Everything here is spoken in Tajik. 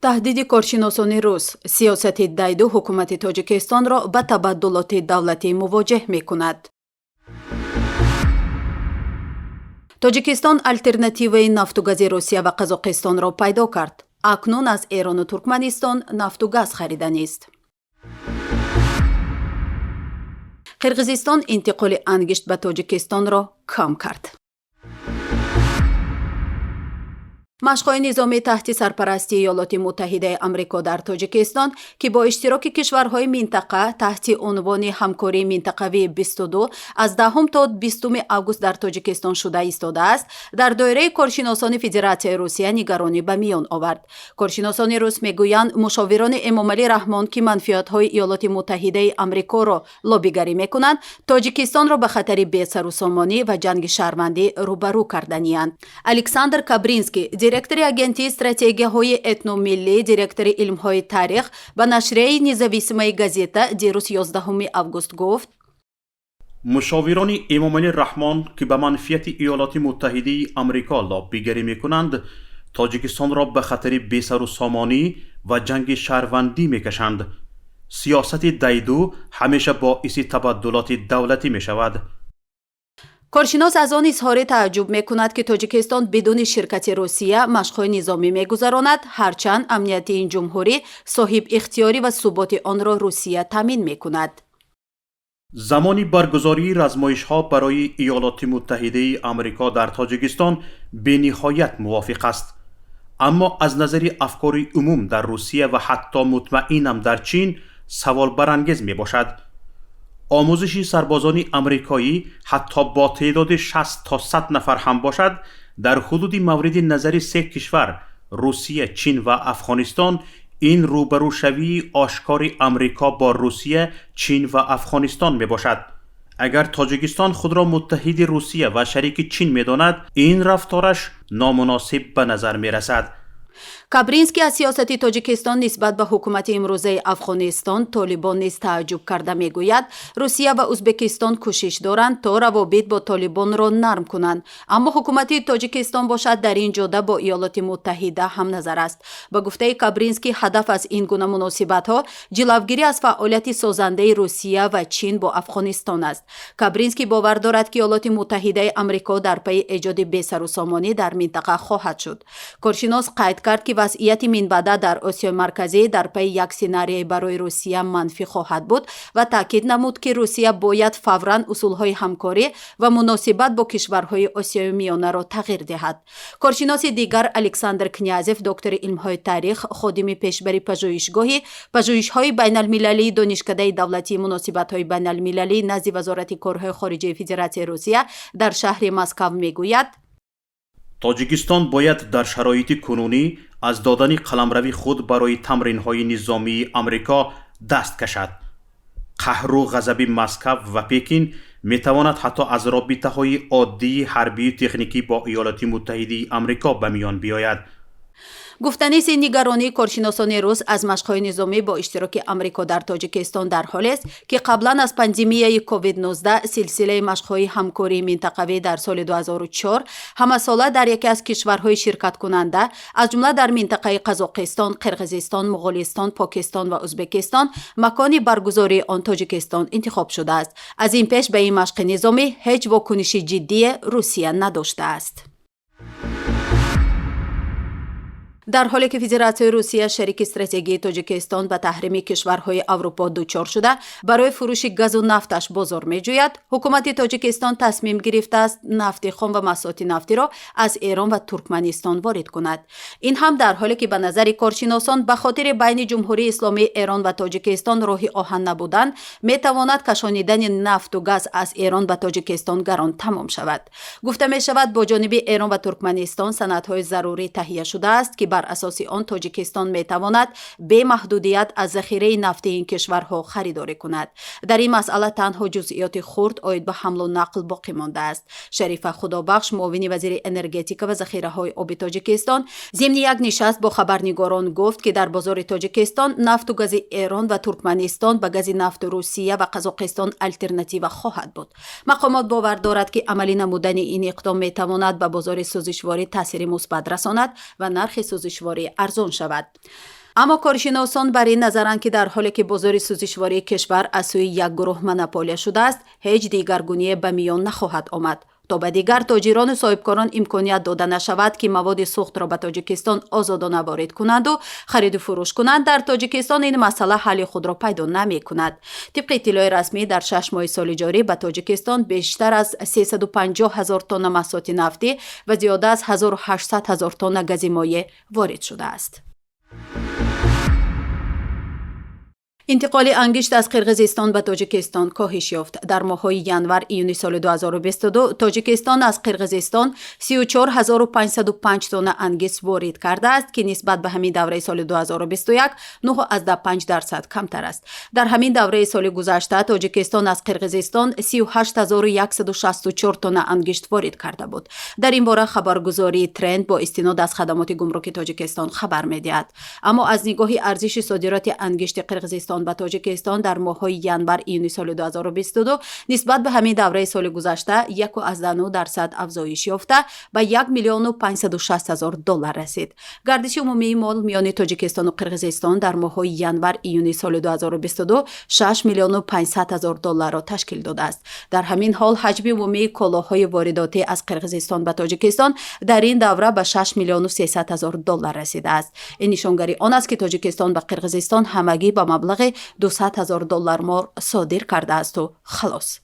Таҳдиди коршиносони рус: сиёсати дайду ҳукумати Тоҷикистонро ба табаддулоти давлатӣ мувоҷеҳ мекунад. Тоҷикистон алтернативаи нафту гази Русия ва Қазоқистонро пайдо кард. Акнун аз Эрону Туркманистон нафту газ хариданист. Қирғизистон интиқоли ангишт ба Тоҷикистонро кам кард. Машқҳои низомӣ таҳти сарпарастии Иёлоти Муттаҳидаи Амрико дар Тоҷикистон, ки бо иштироки кишварҳои минтақа таҳти унвони ҳамкории минтақавии 22 аз 10 то 20 август дар Тоҷикистон шуда истодааст, дар доираи коршиносони Федератсияи Русия нигаронӣ ба миён овард. Коршиносони рус мегӯянд, мушовирони Эмомалӣ Раҳмон, ки манфиатҳои Иёлоти Муттаҳидаи Амрикоро лобигарӣ мекунанд, Тоҷикистонро ба хатари бесарусомонӣ ва ҷанги шаҳрвандӣ рӯбарӯ карданиянд. Александр Кабринский, директори Агентии стратегияҳои этномиллӣ, директори илмҳои таърих, ба нашрияи «Независимая газета» дирӯз, 11 август, гуфт: Мушовирони Эмомалӣ Раҳмон, ки ба манфиати Иёлоти Муттаҳидаи Амрико лоббигарӣ мекунанд, Тоҷикистонро ба хатари бесарусомонӣ ва ҷанги шаҳрвандӣ мекашанд. Сиёсати дайду ҳамеша боиси табаддулоти давлатӣ мешавад. Коршинос аз он изҳори тааҷҷуб мекунад, ки Тоҷикистон бидуни ширкати Русия машқҳои низомӣ мегузаронад, ҳарчанд амнияти ин ҷумҳурӣ, соҳибихтиёрӣ ва суботи онро Русия таъмин мекунад. Замони баргузории размоишҳо барои Иёлоти Муттаҳидаи Амрико дар Тоҷикистон бениҳоят мувофиқ аст, аммо аз назари афкори умум дар Русия ва ҳатто, мутмаинам, дар Чин саволбарангез мебошад. Омӯзиши сарбозони амрикоӣ, ҳатто бо теъдоди 60 то 100 нафар ҳам бошад, дар ҳудуди мавриди назари се кишвар, Русия, Чин ва Афғонистон, ин рӯбарӯшавии ошкори Амрико бо Русия, Чин ва Афғонистон мебошад. Агар Тоҷикистон худро муттаҳиди Русия ва шарики Чин медонад, ин рафтораш номуносиб ба назар мерасад. Кабринский аз сиёсати Тоҷикистон нисбат ба ҳукумати имрӯзаи Афғонистон, Толибон, низ тааҷҷуб карда мегӯяд, Русия ва Ӯзбекистон кӯшиш доранд, то равобит бо Толибонро нарм кунанд, аммо ҳукумати Тоҷикистон бошад, дар ин ҷода бо Иёлоти Муттаҳида ҳамназар аст. Ба гуфтаи Кабринский, ҳадаф аз ин гуна муносибатҳо ҷилавгирӣ аз фаъолияти созандаи Русия ва Чин бо Афғонистон аст. Кабринский бовар дорад, ки Иёлоти Муттаҳидаи Амрико дар пайи эҷоди бесарусомонӣ дар минтақа хоҳад шуд. Коршинос қайд кард, ки вазъияти минбаъда дар Осиёи Марказӣ дар пайи як сценарие барои Русия манфӣ хоҳад буд ва таъкид намуд, ки Русия бояд фавран усулҳои ҳамкорӣ ва муносибат бо кишварҳои Осиёи Миёнаро тағйир диҳад. Коршиноси дигар, Александр Князев, доктори илмҳои таърих, ходими пешбари пажӯҳишгоҳи пажӯҳишҳои байналмилалии Донишкадаи давлатии муносибатҳои байналмилалӣ назди Вазорати корҳои хориҷаи Федератсияи Русия дар шаҳри Москав, мегӯяд: Тоҷикистон бояд дар шароити кунунӣ аз додани қаламрави худ барои тамринҳои низомии Амрико даст кашад. Қаҳру ғазаби Москав ва Пекин метавонад ҳатто аз робитаҳои оддии ҳарбию техникӣ бо Иёлоти Муттаҳидаи Амрико ба миён биёяд. Гуфтанист, нигаронии коршиносони рус аз машқҳои низомӣ бо иштироки Амрико дар Тоҷикистон дар ҳолест, ки қаблан аз пандемияи COVID-19 силсилаи машқҳои ҳамкории минтақавӣ дар соли 2004 ҳамасола дар яке аз кишварҳои ширкаткунанда, аз ҷумла дар минтақаи Қазоқистон, Қирғизистон, Муғулистон, Покистон ва Ӯзбекистон, макони баргузории он Тоҷикистон интихоб шудааст. Аз ин пеш ба ин машқи низомӣ ҳеҷ вокуниши ҷиддие Русия надоштааст. Дар ҳоле ки Федератсияи Русия, шарики стратегии Тоҷикистон, ба таҳрими кишварҳои Аврупо дучор шуда, барои фурӯши газу нафташ бозор меҷӯяд, ҳукумати Тоҷикистон тасмим гирифтааст, нафти хом ва маҳсулоти нафтиро аз Эрон ва Туркманистон ворид кунад. Ин ҳам дар ҳоле ки, ба назари коршиносон, ба хотири байни Ҷумҳурии Исломии Эрон ва Тоҷикистон роҳи оҳан набудан, метавонад кашонидани нафту газ аз Эрон ба Тоҷикистон гарон тамом шавад. Гуфта мешавад, бо ҷониби Эрон ва Туркманистон санадҳои зарурӣ таҳия шудааст, ки бар асоси он Тоҷикистон метавонад бемаҳдудият аз захираи нафти ин кишварҳо харидорӣ кунад. Дар ин масъала танҳо ҷузъиёти хурд оид ба ҳамлу нақл боқӣ мондааст. Шарифа Худобахш, муовини вазири энергетика ва захираҳои оби Тоҷикистон, зимни як нишаст бо хабарнигорон гуфт, ки дар бозори Тоҷикистон нафту гази Эрон ва Туркманистон ба гази нафту Русия ва Қазоқистон алтернатива хоҳад буд. Мақомот бовар дорад, ки амалӣ намудани ин иқдом метавонад ба бозори сӯзишворӣ таъсири мусбат расонад ва нархи сӯзишворӣ арзон шавад. Аммо коршиносон бар ин назаранд, ки дар ҳоле ки бозори сӯзишвории кишвар аз сӯи як гурӯҳ монополия шудааст, ҳеҷ дигаргуние ба миён нахоҳад омад, то ба дигар тоҷирону соҳибкорон имконият дода нашавад, ки маводи сӯхтро ба Тоҷикистон озодона ворид кунанду хариду фурӯш кунанд. Дар Тоҷикистон ин масъала ҳалли худро пайдо намекунад. Тибқи иттилои расмӣ, дар 6 моҳи соли ҷорӣ ба Тоҷикистон бештар аз 350 ҳазор тонна маҳсулоти нафтӣ ва зиёда аз 1800 ҳазор тонна гази моеъ ворид шудааст. Интиқоли ангишт аз Қирғизистон ба Тоҷикистон коҳиш ёфт. Дар моҳҳои январ июни соли 2022 Тоҷикистон аз Қирғизистон 34505 тонна ангишт ворид кардааст, ки нисбат ба ҳамин давраи соли 2021 9,5% камтар аст. Дар ҳамин давраи соли гузашта Тоҷикистон аз Қирғизистон 38164 тонна ангишт ворид карда буд. Дар ин бора хабаргузории Тренд бо истинод аз хадамоти гумруки Тоҷикистон хабар медиҳад. Аммо аз нигоҳи арзиши содироти ангишти Қирғизистон ба Тоҷикистон дар моҳҳои январ июни соли 2022 нисбат ба ҳамин давраи соли гузашта 1,9% афзоиш ёфта, ба 1 миллиону 560 ҳазор доллар расид. Гардиши умумии мол миёни Тоҷикистону Қирғизистон дар моҳҳои январ июни соли 2022 6 миллиону 500 ҳазор долларро ташкил додааст. Дар ҳамин ҳол ҳаҷми умумии колоҳои воридотӣ аз Қирғизистон ба Тоҷикистон дар ин давра ба 6 миллиону 300 ҳазор доллар расидааст. Ин нишонгари он аст, ки Тоҷикистон ба Қирғизистон ҳамагӣ ба маблағи 200 ҳазор доллар мол содир кардаасту халос.